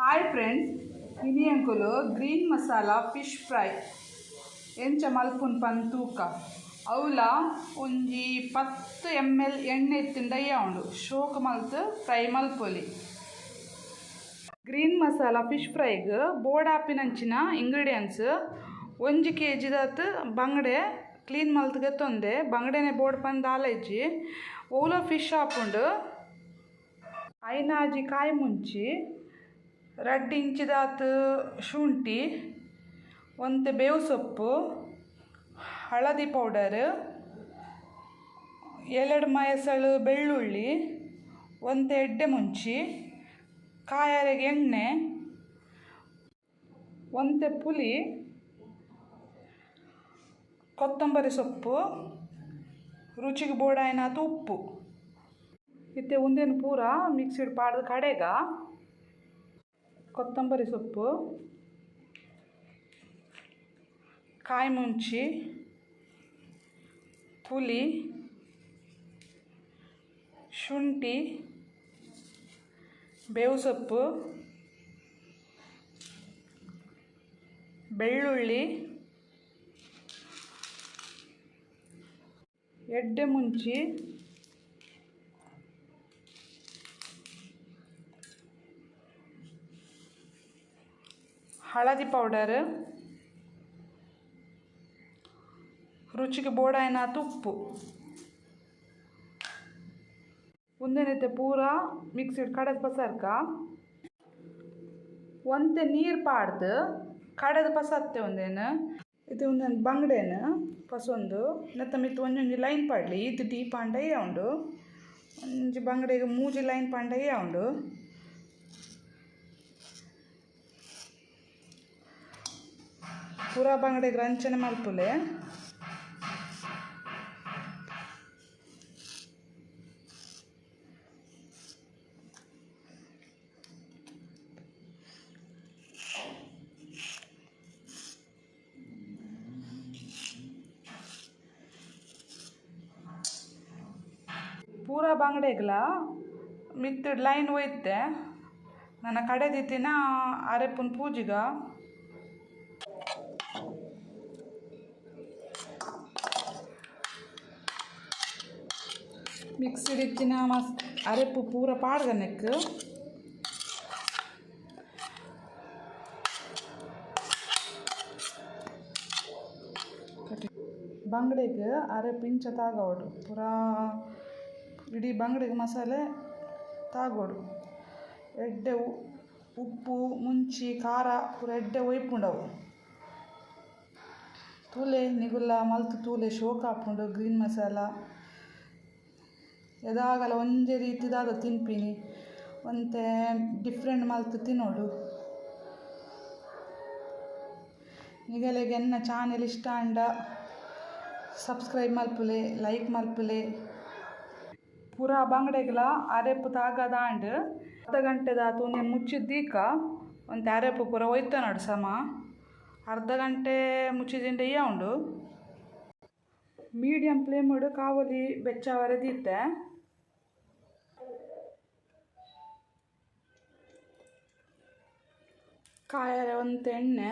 Hi friends, ಇನಿ ಎಂಕುಲು green masala fish fry ಎಂಚ ಮಲ್ಪುನ್ ಪಂದ್ ತೂಕ. ಅವ್ಲ ಒಂಜಿ 10 ml ಎಣ್ಣೆ ಇತ್ತಿಂಡ ಉಂಡು ಶೋಕ್ ಮಲ್ತ್ ಫ್ರೈ ಮಲ್ಪೊಲಿ. ಗ್ರೀನ್ ಮಸಾಲ ಫಿಶ್ ಫ್ರೈಗ್ ಬೋಡಾಪಿನಂಚಿನ ಇಂಗ್ರೀಡಿಯೆಂಟ್ಸ್: 1 ಕೆಜಿದಾತ್ ಬಂಗಡೆ ಕ್ಲೀನ್ ಮಲ್ತ್ಗೆ ತೊಂದೆ. ಬಂಗಡೆನೆ ಬೋಡ್ ಪಂದ್ ದಾಲ ಇಜ್ಜಿ. ಓಲ ಫಿಶ್ ಆಪುಂಡು. ಐನಾಜಿ ಕಾಯಿ ಮುಂಚಿ, 2 ಇಂಚಿದಾತ್ ಶುಂಠಿ, ಒಂತೆ ಬೇವು ಸೊಪ್ಪು, ಹಳದಿ ಪೌಡರ್, 2 ಮಯಸಳು ಬೆಳ್ಳುಳ್ಳಿ, ಒಂತೆ ಎಡ್ಡೆ ಮುಂಚಿ, ಕಾಯರೆಗೆ ಎಣ್ಣೆ, ಒಂತೆ ಪುಲಿ, ಕೊತ್ತಂಬರಿ ಸೊಪ್ಪು, ರುಚಿಗೆ ಬೋಡಾಯಿನಾತ್ ಉಪ್ಪು. ಇತ್ತೆ ಉಂದೆನ್ ಪೂರ ಮಿಕ್ಸಿಡ್ ಪಾಡ್ದ್ ಕಡೆಗ. ಕೊತ್ತಂಬರಿ ಸೊಪ್ಪು, ಕಾಯಿ ಮುಂಚಿ, ಪುಲಿ, ಶುಂಠಿ, ಬೇವು ಸೊಪ್ಪು, ಬೆಳ್ಳುಳ್ಳಿ, ಎಡ್ಡೆ ಮುಂಚಿ, ಹಳದಿ ಪೌಡರ್, ರುಚಿಗೆ ಬೋಡಾಯಿನಾತ್ ಉಪ್ಪು. ಉಂದೆನಿತ್ತೆ ಪೂರ ಮಿಕ್ಸಿಡ್ ಕಡೆದ್ ಪಸರ್ಕ. ಒಂತೆ ನೀರು ಪಾಡ್ದು ಕಡೆದ್ ಪಸತ್ತೆ ಉಂದೆನ್. ಇತ್ತೆ ಉಂದೆನ್ ಬಂಗಡೆನ್ ಪಸೊಂದು ನೆತ್ತ ಮಿತ್ತ್ ಒಂಜೊಂಜಿ ಲೈನ್ ಪಾಡ್ಲಿ. ಈತ್ ಡೀಪ್ ಆಂಡ ಉಂಡು. ಒಂಜಿ ಬಂಗಡೆಗ್ ಮೂಜಿ ಲೈನ್ ಪಾಂಡ ಉಂಡು. ಪೂರ ಬಂಗಡೆಗ್ ಅಂಚನೆ ಮಲ್ಪುಲೆ. ಪೂರ ಬಂಗಡೆಗ್ಲ ಮಿತ್ತ್ ಲೈನ್ ಒಯ್ತೆ. ನನ ಕಡೆದಿತ್ತಿನ ಅರೆಪುನ್ ಪೂಜಿಗ. ಮಿಕ್ಸಿಡ್ ಇತ್ತಿನ ಮಸ್ ಅರೆಪು ಪೂರ ಪಾಡ್ದ ನೆಕ್ಕ್. ಬಂಗಡೆಗ್ ಅರೆಪು ಇಂಚ ತಾಗವೊಡು. ಪೂರಾ ಇಡೀ ಬಂಗಡೆಗ್ ಮಸಾಲೆ ತಾಗೋಡು. ಎಡ್ಡೆ ಉಪ್ಪು, ಮುಂಚಿ, ಖಾರ ಪೂರ ಎಡ್ಡೆ ಒಯ್ಪುಂಡವು. ತೂಲೆ, ನಿಗುಲ್ಲ ಮಲ್ತ್ ತೂಲೆ, ಶೋಕ್ ಆಪುಂಡು ಗ್ರೀನ್ ಮಸಾಲ. ಏದಾಗಲ ಒಂಜಿ ರೀತಿದಾದ ತಿನ್ಪಿನಿ, ಒಂತೆ ಡಿಫ್ರೆಂಟ್ ಮಲ್ತ್ ತಿನ್ನೋಡು. ನಿಗಲೆಗ್ ಎನ್ನ ಚಾನೆಲ್ ಇಷ್ಟ ಆಂಡ ಸಬ್ಸ್ಕ್ರೈಬ್ ಮಲ್ಪುಲೆ, ಲೈಕ್ ಮಲ್ಪುಲೆ. ಪೂರ ಬಂಗಡೆಗ್ಲ ಅರೆಪು ತಾಗದಾಂಡ್. ಅರ್ಧ ಗಂಟೆದಾತ್ ಉಂದೆನ್ ಮುಚ್ಚಿದ್ ದೀಕ. ಒಂತೆ ಅರೆಪು ಪೂರ ಒಯ್ತೊನೊಡು ಸಮ. ಅರ್ಧ ಗಂಟೆ ಮುಚ್ಚಿದಿಂಡ ಉಂಡು. ಮೀಡಿಯಂ ಫ್ಲೇಮ್ ಕಾವಲಿ ಬೆಚ್ಚಾವರೆ ದೀತೆ. ಕಾಯರೆ ಒಂತೆ ಎಣ್ಣೆ.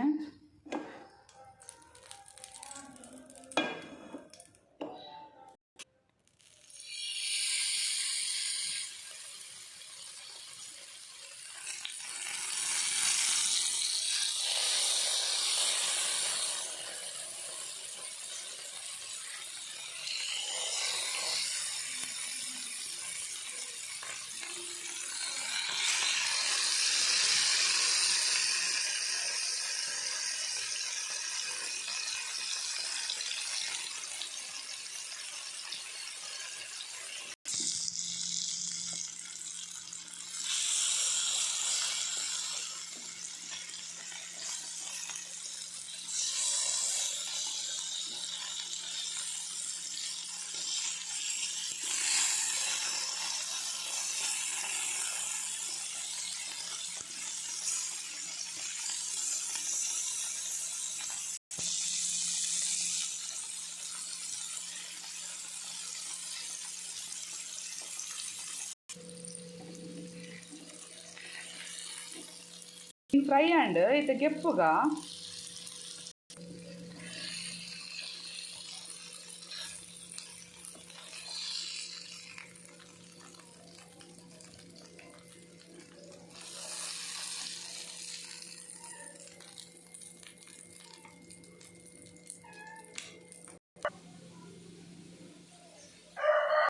ಫ್ರೈ ಆಂಡ್. ಇತ್ತೆ ಗೆಪ್ಪುಗ.